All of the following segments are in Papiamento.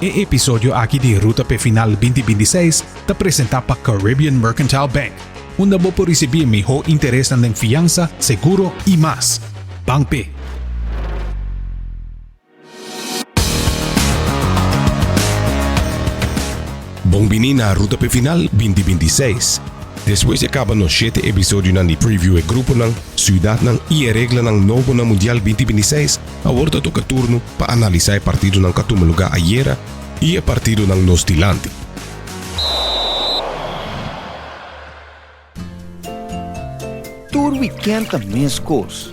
E episodio aki di Ruta p'e Final 2026 ta presenta pa Caribbean Mercantile Bank, unda bo por ricibi e miho interesnan den fiansa, seguro y mas. Ban p'e! Bon bini na Ruta p'e Final 2026. Despues di a caba nos shete episodionan di preview e gruponan, ciudadnan y e reglanan nobo na Mundial 2026, Awor ta toka turno pa analisá e partidonan ku a tuma lugá ayera i e partidonan nos dilanti. Tur wikènt ta meskos,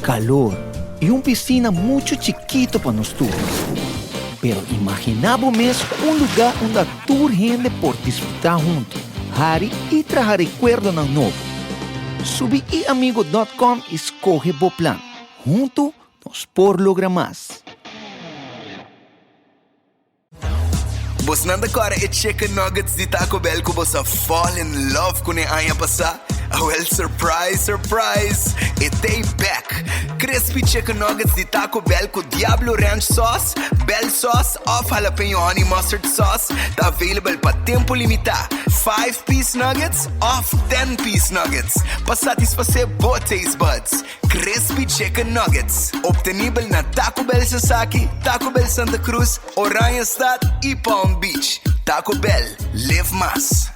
kalor i un pisina muchu chikito pa nos tur. Pero imaginá bo mes un lugá unda tur hende por disfrutá huntu, hari i traha rekuerdonan nobo. Subi iamigo dòt kòm i skohe bo plan. Huntu nos por logra mas. Bosnan ta kòrda e chicken nuggets di Taco Bell ku bos a fall in love kuné aña pasá? Awèl surprise surprise! E t'ei bèk! Crispy chicken nuggets di Taco Bell ku Diablo Ranch sauce, Bell sauce òf jalapeño honey mustard sauce ta available pa tempu limitá. Five-piece nuggets òf ten-piece nuggets pa satisfasé bo taste buds. Crispy Chicken Nuggets, obtenibel na Taco Bell Sasaki, Taco Bell Santa Cruz, Oranjestad y Palm Beach. Taco Bell, live mas.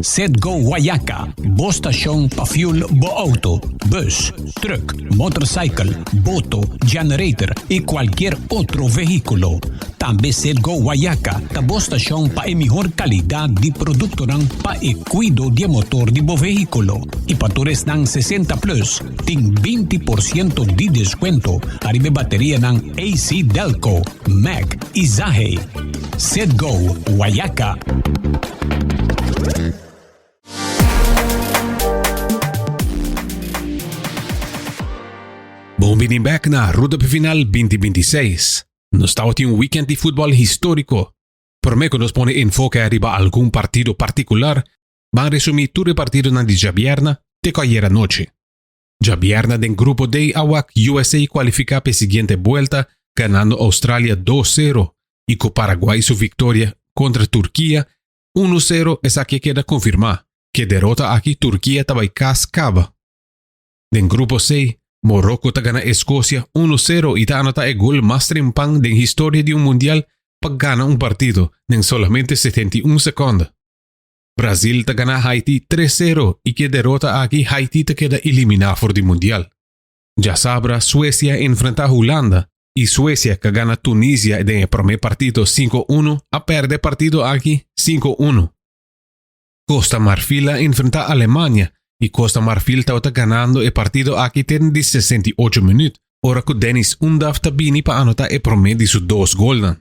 Set Go Guayaca, bo stashon pa fuel bo auto, bus, truck, motorcycle, boto, generator y cualkier otro vehiculo. Tambe Set Go Guayaca ta bo stashon pa e mihor calidad di productonan pa e Kuido di e motor di bo vehíkulo i pa tur esnan 60 plus tin 20% di deskuento ariba e baterianan AC Delco, Mack i Zahe. Set Go Wayaca! Bon bini bek na Ruta pe Final 2026. Nos tabatin un weekend di futbol historico. Promé ku nos pone enfoke ariba algun partido partikular, ban resumí tur e partidonan di djabièrna te ku ayera nochi. Djabièrna den Grupo D a wak USA kualifiká p'e siguiente buelta ganando Australia dos sero i ku Paraguay su viktoria kontra Turkia unu sero esaki a keda konfirmá. K'e derota aki Turkia ta bai kas kaba. Den Grupo C, Morocco ta gana Escocia uno sero y ta anota e gol mas trempan den historia di un Mundial pa gana un partido den solamente 71 seconde. Brazil ta gana Haiti tres sero y ke derota aki Haiti ta keda elimina for di Mundial. Djasabra Suecia enfrenta Hulanda y Suecia ka gana Tunisia den e prome partido cinco uno a perde partido aki cinco uno. Costa Marfil a enfrentá Alemania i Costa Marfil tabata ganando e partido aki te den di 68 minuut, ora ku Dennis Undav ta bini pa anotá e promé di su dos golnan.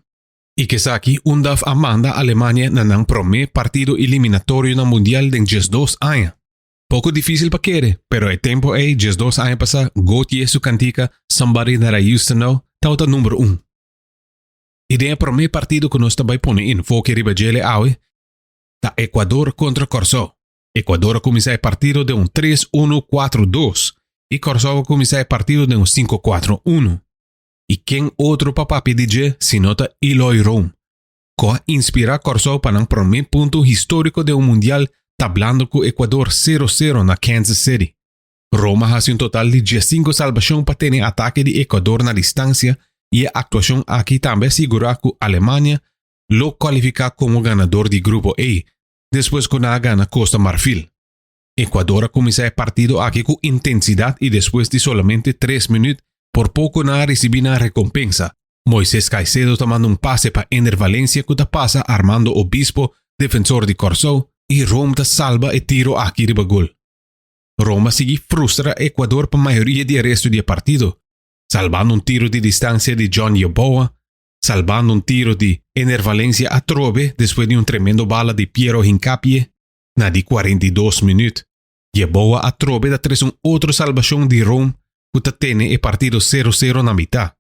I k'esaki Undav a manda Alemania na nan promé partido eliminatorio na Mundial den 12 aña. Poko difísil pa kere, pero e tempu ei, 12 aña pasá, Gotye su kantika Somebody That I Used To Know tabata number un. I den e promé partido ku nos ta bai pone enfoke riba djele awe, Ta Ecuador kontra Kòrsou. Ecuador a kuminsá e partido den un tres uno kuatro dos i Kòrsou a kuminsá e partido den un sinku kuatro uno. I ken otro pa papia di dje si no ta Eloy Room, ku a inspirá Kòrsou pa nan promé punto históriko den un mundial tablando ku Ecuador sero sero na Kansas City. Room a hasi un total di diesinku salbashon pa tene atake di Ecuador na distansia i e aktuashon aki tambe a sigurá ku Alemania lo kualifiká komo ganador di Grupo E despues ku nan a gana Costa Marfil. Ecuador a kuminsá e partido aki ku intensidat i despues di solamente tres minüt por poko nan a risibí nan rekompensa. Moises Caicedo ta manda un pase pa Enner Valencia ku ta pasa Armando Obispo, defensor di Kòrsou, i Rome ta salba e tiro aki riba gol. Rome a sigui frustra Ecuador pa mayoria di e resto di e partido, salbando un tiro di distansia di John Yeboah, salbando un tiro di Enner Valencia atrobe despues di un tremendo bala di Piero Hincapie na di 42 minuut. Yeboah atrobe ta trece un otro salbacion di Rome cu ta tene e partido sero sero na mitad.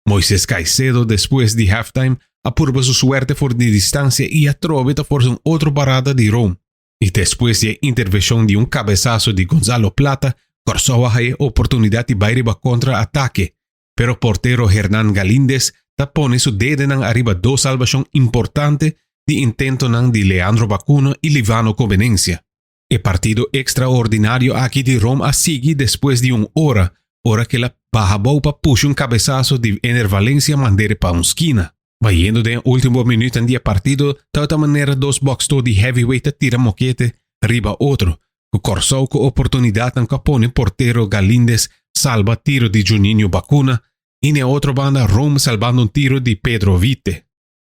Moises Caicedo despues di halftime a purba su suerte for di distancia y atrobe ta forsa un otro parada di Rome. Y despues di e intervencion di un cabesazo di Gonzalo Plata, Corsou a haya e oportunidad di bay riba contra atake. pero portero Hernan Galíndez ta pone su dedenan ariba dos salbashon importante di intentonan di Leandro Bacuna i Livano Comenencia. E partido ekstraordinario aki di Rome a sigui despues di un ora, ora ku el a baha bou pa pusha un kabesaso di Ener Valencia mand'é pa un skina. Bayendo den e ultimo minuutnan di e partido tabata manera dos bòksdó di heavyweight ta tira mokete riba otro, ku Kòrsou ku oportunidatnan ku a pone portero Galíndez salba tiro di Juninho Bacuna i na e otro banda Rome salbando un tiro di Pedro Vite.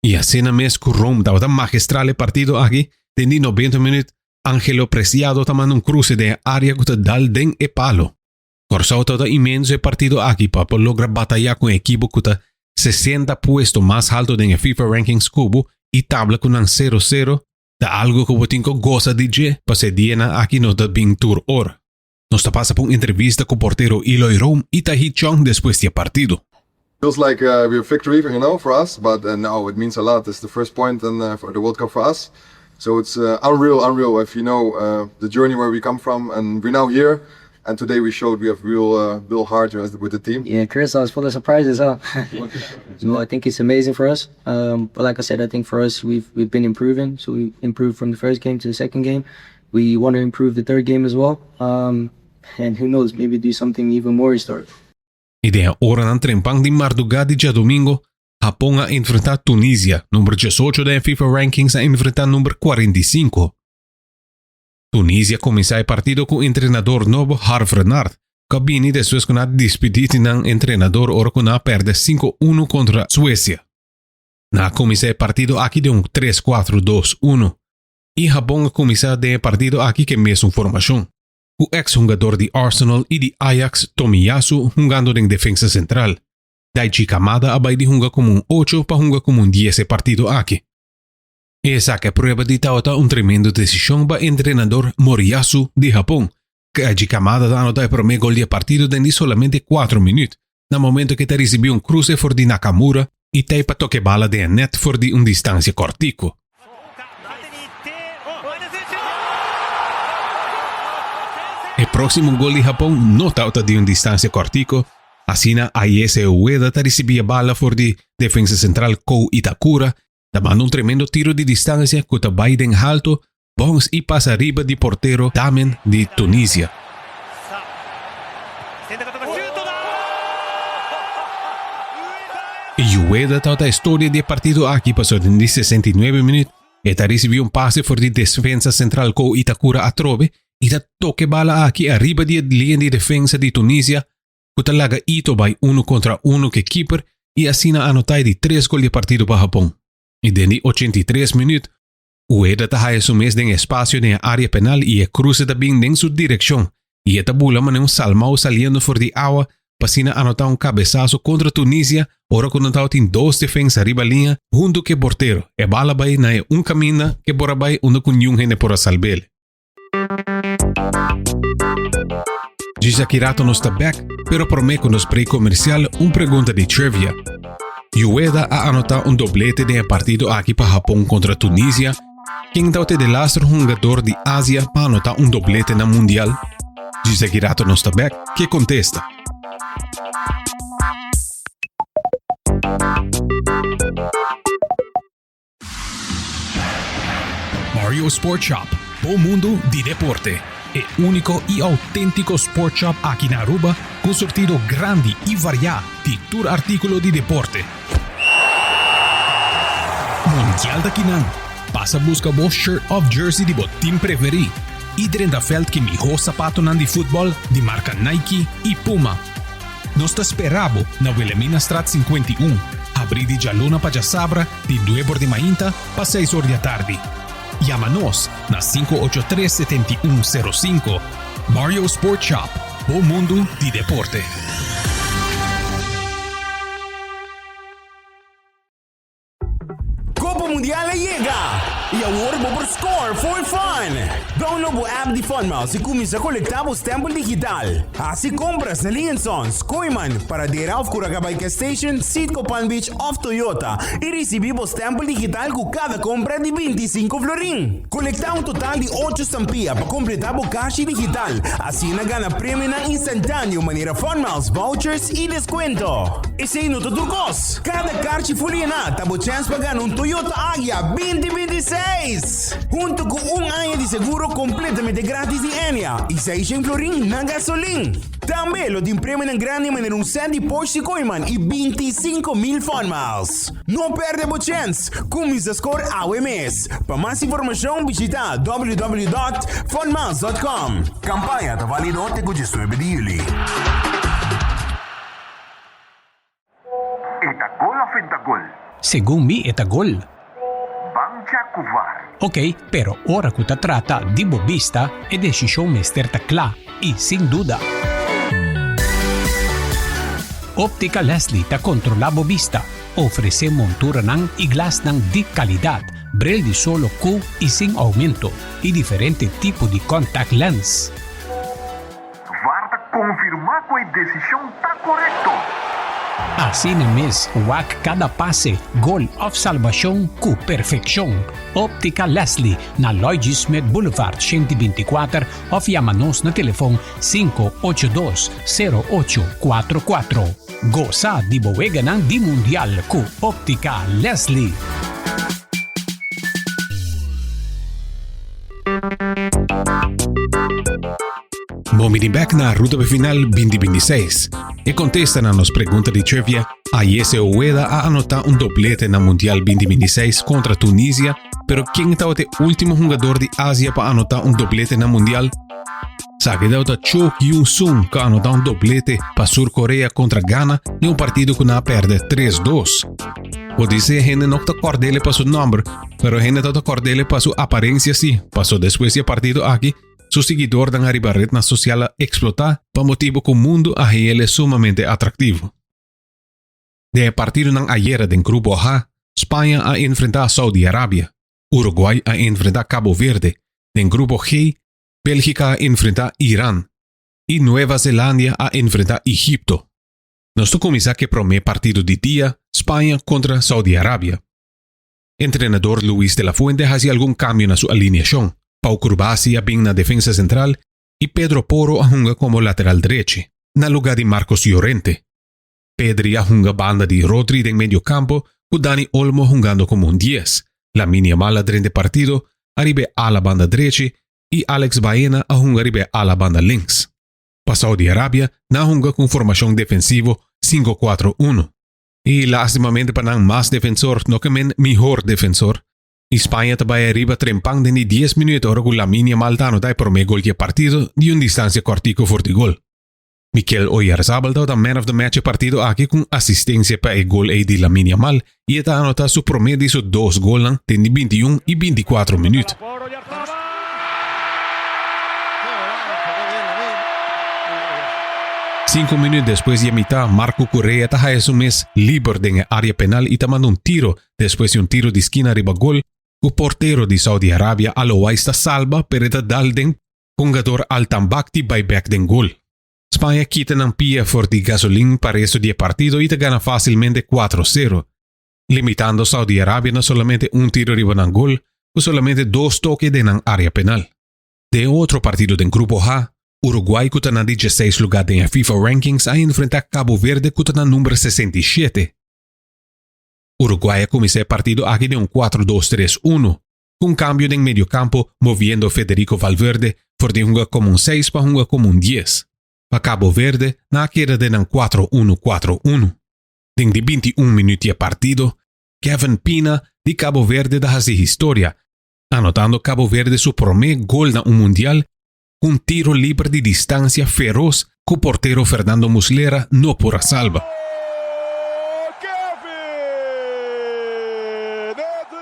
I asina mes ku Rome tabata magistral e partido aki, den di nobenta minuut Angelo Preciado ta manda un kruse den e área ku ta dal den e palo. Kòrsou tabata inmenso e partido aki pa por logra batayá ku un ekipo ku ta 60 puesto mas halto den e FIFA Rankings ku bo i tabla ku nan sero sero ta algu ku bo tin ku gosa di dje pas'e dianan aki no ta bin tur ora. Nos ta pasa pa un entrevista ku portero Eloy Room i Tahith Chong despues di e partido. Feels like a real victory you know for us but no it means a lot it's the first point in the world cup for us so it's unreal unreal if you know the journey where we come from and we're now here and today we showed we have real real heart with the team. Yeah Curaçao is full of surprises huh so I think it's amazing for us but like I said I think for us we've we've been improving so we improved from the first game to the second game we want to improve the third game as well um and who knows maybe do something even more historic. I den e oranan trempan di mardugá di djadumingu, Hapon a enfrentá Tunisia, number diesocho den e FIFA Rankings a enfrentá number 45. Tunisia kuminsá e partido ku entrenador nobo Harve Renard, ku a bini despues ku nan a dispidí di nan entrenador ora ku nan a pèrdè sinku unu kontra Suesia. Nan a kuminsá e partido aki den un tres kuatro dos unu i Hapon a kuminsá den e partido aki ku e mesun formashon, ku eks hungador di Arsenal i di Ajax Tomiyasu hungando den defensa sentral. Daichi Kamada a bai di hunga komo un ocho pa hunga komo un dies e partido aki. Esaki a prueba di tabata un tremendo desishon pa entrenador Moriyasu di Hapon. Daichi Kamada ta anota e prome gol di e partido den di solamente kuatro minüt, na momento ku e ta risibí un kruse for di Nakamura i ta e pa toke bala den e nèt for di un distansia kòrtiku. E próksimo gol di Hapon no tabata di un distansia kòrtiku, asina Ayese Ueda ta risibí e bala for di defensa sentral Kou Itakura ta manda un tremendo tiro di distansia ku ta bai den halto, bòns i pasa riba di portero Damen di Tunisia. E Ueda tabata e storia di e partido aki pasobra den di 69 minüt e ta risibí un pase for di defensa sentral Kou Itakura atrobe i ta toka e bala aki ariba di e liña di defensa di Tunisia ku ta laga Ito bai unu kontra unu ku e kiper i asina anotá e di tres gol di e partido pa Hapon. I den di 83 minüt, Ueda ta haya su mes den e espasio den e área penal i e kruse ta bin den su direkshon i e ta bula manera un salmou saliendo for di awa pa asina anotá un kabesaso kontra Tunisia ora ku nan tabatin dos defensa riba liña huntu ku e portero. E bala bai na e un kaminda ku e por a bai unda ku niun hende por a salb'el. Djis aki rato nos ta bek, pero prome ku nos break komersial un pregunta di trivia. Ueda a anota un doblete den e partido aki pa Hapon kontra Tunisia. Ken tabata e delaster hungador di Asia pa anota un doblete na Mundial? Djis aki rato nos ta bek, ke kontesta? Mario Sport Shop, bo mundo di deporte. E único y auténtico sport shop aki na Aruba cu un surtido grandi y variá di tur artículo di deporte. Mundial ta kinan! Pasa busca bo shirt of jersey di bo team preferí y drenta veld ki mihó zapatonan di futbol di marca Nike y Puma. Nos ta spera bo na Wilhelminastraat 51, habrí di djaluna pa djasabra di nuebe or di mainta pa seis or di atardi. Yama nos na 583 7105. Mario Sport Shop, bo mundu di deporte. Copa Mundial a yega! I awor bo por score for fun! Download bo app di Funmiles i kuminsá kolektá bo stèmpel digital. Hasi kompras na Lee Sons, Kooyman, Paradera òf Curacabay Gas Station, Citgo Palm Beach òf Toyota i risibí bo stèmpel digital ku kada kompra di 25 florin. Kolektá un total di ocho stampia pa kompletá bo kashi digital, asina gana premionan instantáneo manera Funmiles, vouchers i deskuento. Esei no ta tur kos! Kada karchi ful yená ta bo chèns pa gana un Toyota Agya 2026! Huntu ku un aña di seguro kompletamente gratis di Enya i seishen florin na gasolin. Tambe lo tin premionan grandi manera un sèt di Porsche Kooiman i 25,000 Fun Miles. No pèrdè bo chèns! Kuminsá skor awe mes! Pa mas informashon bishitá www.funmiles.com. Kampaña ta válido te ku 19 di yüli. E ta gol of e ta gol? Segun mi e ta gol. Ban cha cu var. Ok, pero ora cu ta trata di bo bista, e decision mester ta cla y sin duda. Optica Leslie ta controla bo bista, ofrece monturanan y glasnan di calidad, bril di solo cu y sin aumento y diferente tipo di contact lens. Var ta konfirmá ku e desishon ta korekto. Asina mes, wak kada pase, gol òf salbashon ku perfekshon. Óptica Leslie na Lloyd G. Smith Boulevard 124 òf yama nos na telefon 582 0844. Gosa di bo weganan di Mundial ku Óptica Leslie. Bon bini bek na Ruta pa Final 2026. E kontesta na nos pregunta di trivia, Ayese Ueda a anotá un doblete na Mundial 2026 kontra Tunisia, pero ken tabata e último hungador di Asia pa anotá un doblete na Mundial? Sa ke tabata Cho Hyun-sung ku a anotá un doblete pa Sur Korea kontra Ghana den un partido ku nan a pèrdè 3-2. Podisé hende no ta kòrd'é pa su nòmber, Pero hende ta kordele pa su aparencia si, paso despues di e partido aki, su siguidornan ariba rednan social a explota pa motibo cu mundo a heyele sumamente atractivo. Den e partidonan ayera den Grupo H, Spaña a enfrenta Saudi Arabia, Uruguay a enfrenta Cabo Verde, den Grupo G, Belgica a enfrenta Iran y Nueva Zelandia a enfrenta Egipto. Nos ta cuminsa cu e prome partido di dia, Spaña contra Saudi Arabia. Entrenador Luis de la Fuente hasi algun kambio na su alineashon. Pau Curbasi a bin na defensa sentral i Pedro Porro a hunga komo lateral drechi, na lugá di Marcos Llorente. Pedri a hunga banda di Rodri den medio kampo ku Dani Olmo hungando komo un dies, Lamine Yamal a drenta e partido ariba e ala banda drechi i Alex Baena a hunga riba e ala banda links. Pa Saudi Arabia nan a hunga ku un formashon defensivo sinku kuatro unu. I lastimamente pa nan mas defensor no ke men mihor defensor. I Spaña ta bai ariba trempan den di dies minuut ora ku Lamine Yamal ta anota e prome gol di e partido di un distansia kortiku for di gol. Mikel Oyarzabal tabata man of the match e partido aki ku un asistensia pa e gol ei di Lamine Yamal i e ta anota su prome di su dos golnan den di 21 i 24 minuut. Sinku minuut despues di e mitá, Marco Correa ta haya su mes liber den e área penal i ta manda un tiro despues di un tiro di skina riba gol ku portero di Saudi Arabia Al Owais ta salba pero e ta dal den hungador Al Tambakti bai bek den gol. Spaña kita nan pia for di gasolin pa resto di e partido i ta gana fásilmente kuatro sero. Limitando Saudi Arabia na solamente un tiro riba nan gol, ku solamente dos toke den nan área penal. Den e otro partido den Grupo H, Uruguay ku ta na di dieseis lugá den e FIFA Rankings a enfrentá Cabo Verde ku ta na number 67. Uruguay a kuminsá e partido aki den un kuatro dos tres uno, ku un kambio den mediokampo moviendo Federico Valverde for di hunga komo un seis pa hunga komo un dies. Pa Cabo Verde nan a keda den nan kuatro uno kuatro uno. Den di 21 minuut di e partido, Kevin Pina di Cabo Verde ta hasi historia, anotando Cabo Verde su prome gol na un mundial ku un tiro liber di distansia feros ku portero Fernando Muslera no por a salba.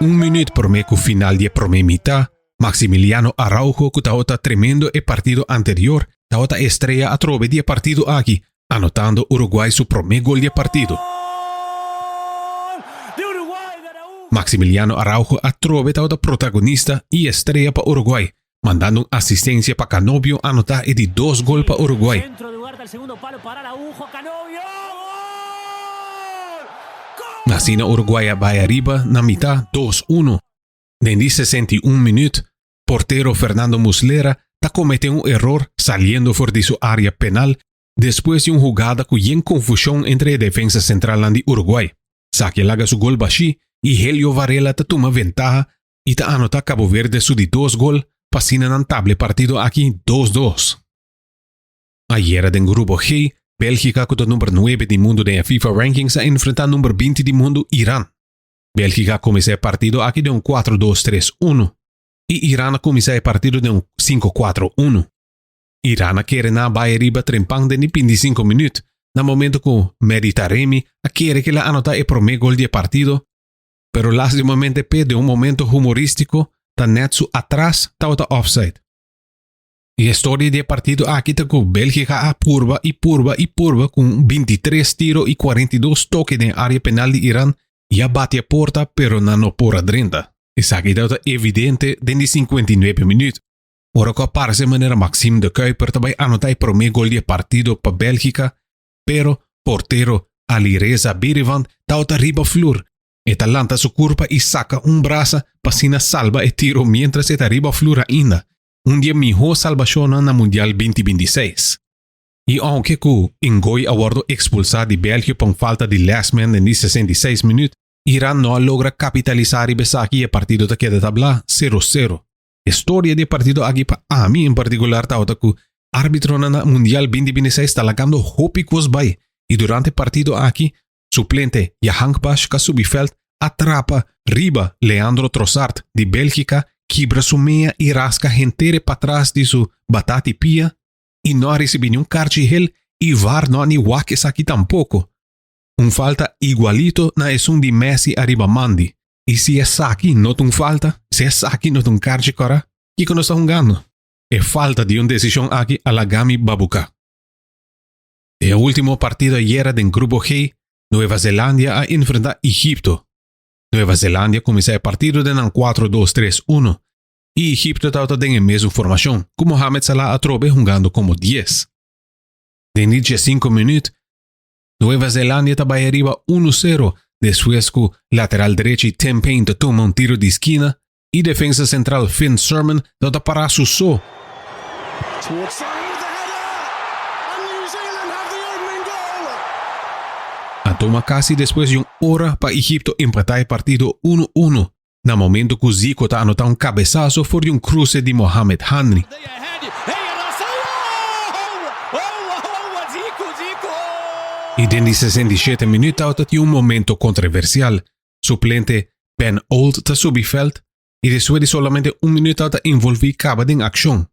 Un minuut prome ku final di e prome mitá, Maximiliano Araujo ku tabata tremendo e partido anterior tabata estrea atrobe di e partido aki anotando Uruguay su prome gol di e partido. Maximiliano Araujo atrobe tabata protagonista y estrea pa Uruguay, mandando un asistencia pa Canobbio anota e di dos gol pa Uruguay. Asina Uruguay a bay ariba na mita 2-1. Den di 61 minuut, portero Fernando Muslera ta comete un error saliendo for di su area penal despues di un hugada cu yen confusion entre e defensa centralnan di Uruguay. Esaki a laga su gol bashi y Helio Varela ta tuma ventaha y ta anota Cabo Verde su di dos gol pa asina nan tabla e partido aki 2-2. Ayera den grupo G, Belgica cu ta number nuebe di mundo den e FIFA rankings a enfrenta number 20 di mundo Iran. Belgica a cuminsa e partido aki den un 4-2-3-1 y Iran a cuminsa e partido den un 5-4-1. Iran a kere na bai riba trempan den di 25 minuut na momento cu Mehdi Taremi a kere cu el a anota e prome gol di e partido, pero lastimamente p'e den un momento humoristico ta net su atras tabata offside. E historia di e partido aki ta cu Belgica a purba y purba y purba cu un 23 tiro y 42 toke den area penal di Iran y a bati e porta, pero nan no por a drenta. Esaki tabata evidente den di 59 minuut, ora cu a parse manera Maxime de Cuyper ta bay anota e prome gol di e partido pa Belgica, pero portero Alireza Beiranvand tabata riba flur. E ta lanta su curpa y saca un brasa pa asina salba e tiro mientras e ta riba flur ainda. Un di e miho salbacionnan na Mundial 2026. Y aunke cu Ngoy a wordo expulsa di Belgio pa un falta di last man den di 66 minuut, Iran no a logra capitalisa riba esaki y e partido ta keda tabla 0-0. E storia di e partido aki pa ami en particular tabata cu arbitronan na Mundial 2026 ta lagando hopi cos bay y durante e partido aki suplente Jahanbakhsh cu a subi veld a trapa riba Leandro Trossard di Belgica, kibra su mea y rasca henter e patras di su batati pia y no a ricibi ni un carchi gel y VAR no a ni wak esaki tampoco. Un falta igualito na esun di Messi ariba Mandi. Y si esaki no ta un falta, si esaki no ta un carchi cora, kico nos ta hungando? E falta di un decision aki a laga mi babuca. E ultimo partido ayera den Grupo G, Nueva Zelandia a enfrenta Egipto. Nueva Zelandia a cuminsa e partido den nan 4-2-3-1 y Egipto tabata den e mesun formacion, cu Mohamed Salah atrobe hungando como 10. Den di 15 minuut, Nueva Zelandia ta bay ariba 1-0 despues cu lateral derechi Tim Payne ta tuma un tiro di skina y defensa central Finn Surman ta para su so. Towards Simon with the header! And New Zealand have the opening goal! A tuma casi despues di un ora pa Egipto empata e partido 1-1 na momento cu Zico ta anota un cabesazo for di un cruce di Mohamed Hani. Y den di 67 minuut tabata tin un momento controversial. Suplente Ben Old ta subi veld y despues di solamente un minuut tabata envolvi caba den accion.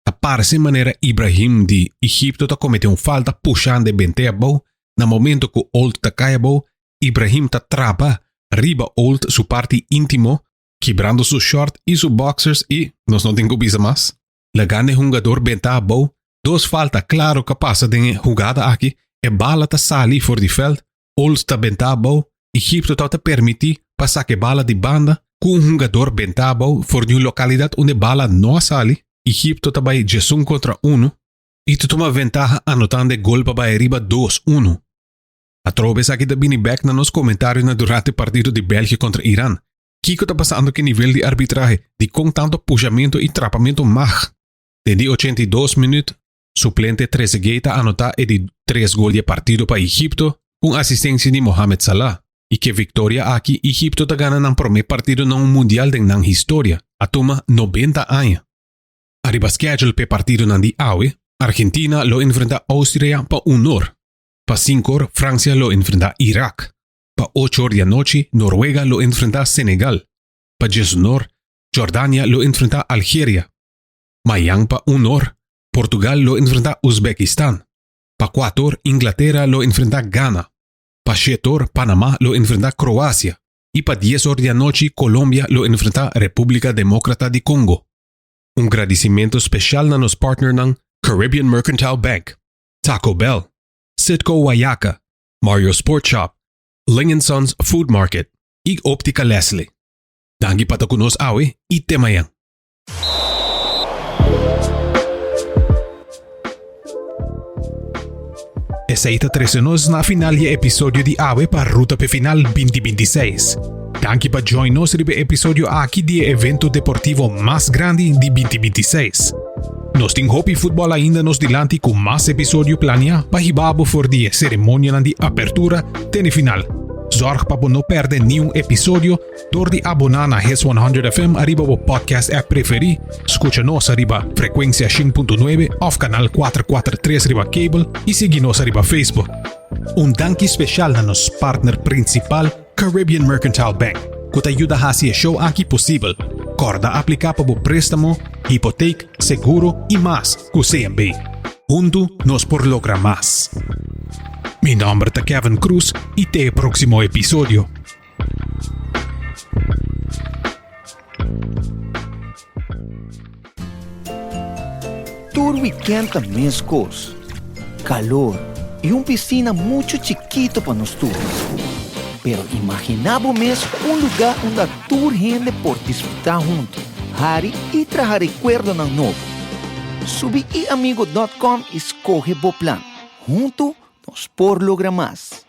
Ta parse manera Ibrahim di Egipto ta comete un falta pushando e bente abou. Na momento cu Old ta cay abou, Ibrahim ta trapa riba Old su parti intimo, kibrando su short y su boxers y nos no tin cu bisa mas. Lagando e hungador benta abou, dos falta claro cu a pasa den e hugada aki, e bala ta sali for di veld, Old ta benta abou, Egipto tabata permiti pa saca e bala di banda cu un hungador benta abou for di un localidad unda e bala no a sali. Egipto ta bay 11 contra 1 y ta tuma ventaha anotando e gol pa bay ariba 2-1. Atrobe esaki ta bini bek na nos comentarionan durante e partido di België contra Iran. Kico ta pasando cu e nivel di arbitrahe? Dicon tanto pushamento y trapamento mag? Den di 82 minuut, suplente Trezeguet ta anota e di tres gol di e partido pa Egipto cu un asistencia di Mohamed Salah. Y cu e victoria aki, Egipto ta gana nan prome partido na un mundial den nan historia. A tuma 90 aña. Ariba schedule p'e partidonan di awe, Argentina lo enfrenta Austria pa 1 or. Pa 5 or, Francia lo enfrenta Irak. Pa 8 or di anochi, Noruega lo enfrenta Senegal. Pa 11 or, Jordania lo enfrenta Algeria. Mayan pa 1 or, Portugal lo enfrenta Uzbekistan. Pa 4 or, Inglatera lo enfrenta Ghana. Pa 7 or, Panama lo enfrenta Croacia. Y pa 10 or di anochi, Colombia lo enfrenta Republica Democrata di Congo. Un gradicimento special na nos partnernan Caribbean Mercantile Bank, Taco Bell, Citgo Wayaca, Mario Sport Shop, Ling Sons Food Market. I Optica Leslie. Danki pa ta ku nos awe i te mañan. Esei ta trese nos na final di e episodio di awe pa Ruta p'e Final 2026. Danki pa join nos riba e episodio aki di e evento deportivo mas grandi di 2026. Nos tin hopi futbòl ainda nos dilanti ku mas episodio plania pa hiba bo for di e seremonianan di apertura te na e final. Zorg pa bo no pèrdè niun episodio dor di aboná na Hits 100 FM ariba bo podcast app preferí, skucha nos ariba frekuensia 100.9 òf kanal 443 riba kabel i sigui nos ariba Facebook. Un danki speshal na nos partner prinsipal Caribbean Mercantile Bank, ku ta yuda hasi e show aki posibel. Kòrda apliká pa bo préstamo, hipotek, seguro i mas ku CMB. Huntu nos por logra mas. Mi nòmber ta Kevin Cruz i te e próksimo episodio. Tur weekend ta mescos. Calor y un piscina mucho chikito pa nos tur. Pero imagina bo mes un lugar unda tur hende por disfruta hunto, hari y traha recuerdonan nobo. Subi iamigo dot com y scoge bo plan. Hunto nos por logra mas.